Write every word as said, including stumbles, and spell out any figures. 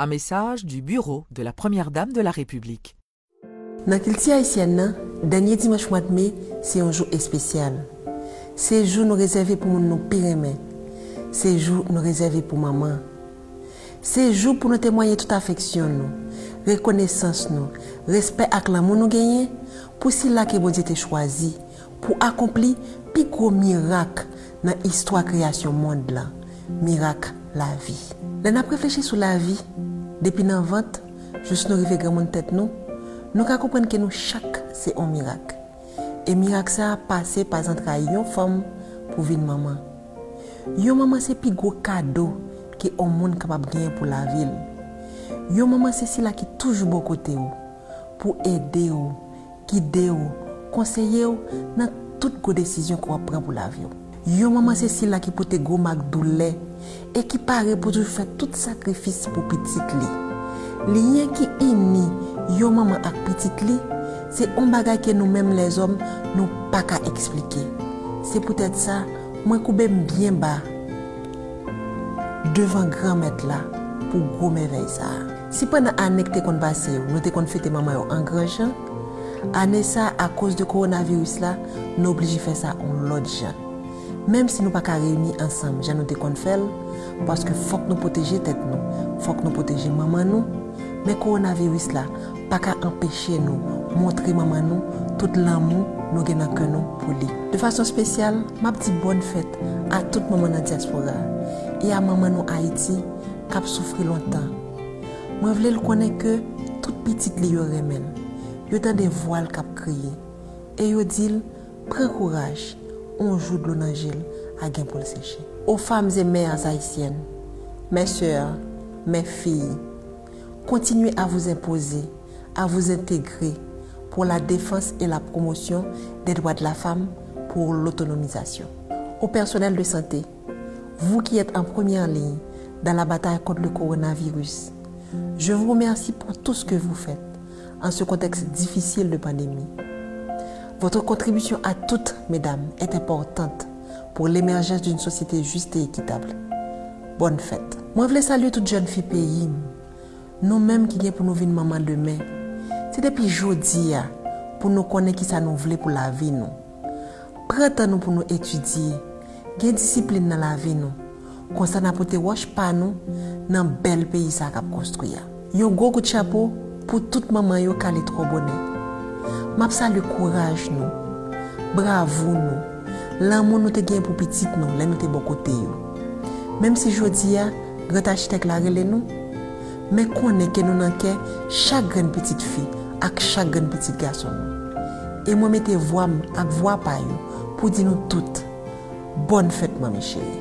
Un message du bureau de la Première Dame de la République. Nan kilti ayisyèn nan, dènye dimanch mwa d me se yon jou espesyal. Se jou nou rezève pou moun nou pi renmen. Se jou nou rezève pou manman. Se jou pou nou temwaye tout afeksyon nou, rekonesans nou, respè ak lanmou nou genyen pou sila ke Bondye te chwazi pou akonpli pi gwo mirak nan istwa kreyasyon mond lan, mirak lavi. Lè n ap reflechi sou lavi, depi nan vant jis nou rive granmoun tèt nou, nou ka konprann ke nou chak se yon mirak. E mirak sa a pase pa zantray yon fanm pou vin manman. Yon manman se pi gwo kado ke yon moun kapab genyen pou lavi l. Yon manman se sila ki toujou bò kote w, pou ede w, gide w, konseye w nan tout gwo desizyon ke w ap pran pou lavi w. Yon manman se sila ki pote gwo mak doulè e ki pare pou toujou fè tout sakrifis pou pitit li. Lyen ki ini yon manman ak pitit li, se yon bagay ke nou menm lèzòm nou pa ka eksplike. Se poutèt sa, mwen koube m byen ba devan Granmèt la pou gwo mèvèy sa a. Si pandan ane k te konn pase yo, nou te konn fete manman yo an gran jan, ane sa a, akoz de kowonaviris la, nou oblije fè sa yon lòt jan. Menm si nou pa ka reyini ansanm jan nou te konn fè l, paske fòk nou pwoteje tèt nou, fòk nou pwoteje manman nou, men kowonaviris la pa ka anpeche nou montre manman nou tout lanmou nou gen nan kè nou pou li. De fason espesyal, m ap di bòn fèt a tout manman nan dyaspora e a manman nou Ayiti k ap soufri lontan. Mwen vle l konnen ke tout pitit li yo renmen l, yo tande vwa l k ap kriye, e yo di l, pran kouraj, yon jou dlo nan je l a gen pou l seche. Aux femmes et mères haïtiennes, mes sœurs, mes filles, continuez à vous imposer, à vous intégrer pour la défense et la promotion des droits de la femme, pour l'autonomisation. Au personnel de santé, vous qui êtes en première ligne dans la bataille contre le coronavirus, je vous remercie pour tout ce que vous faites en ce contexte difficile de pandémie. Votre contribution à toutes, mesdames, est importante pour l'émergence d'une société juste et équitable. Bonne fête. Mwen vle salye tout jèn fi peyi m, nou menm ki gen pou nou vin manman demen. Se depi jodi a pou nou konnen kisa nou vle pou lavi nou. Pran tan nou pou nou etidye, gen disiplin nan lavi nou. Konsa n a pote wòch pa nou nan bèl peyi sa k ap konstwi a. Yon gwo kout chapo pou tout manman yo k ale twò bonè. M ap salye kouraj nou, bravou nou, lanmou nou te gen pou pitit nou lè nou te bò kote yo. Menm si jodi a, Gran Achitèk la rele nou, men konnen ke nou nan kè chak grenn pitit fi ak chak grenn pitit gason nou. E mwen mete vwa m ak vwa pa yo pou di nou tout, bòn fèt manmi cheri.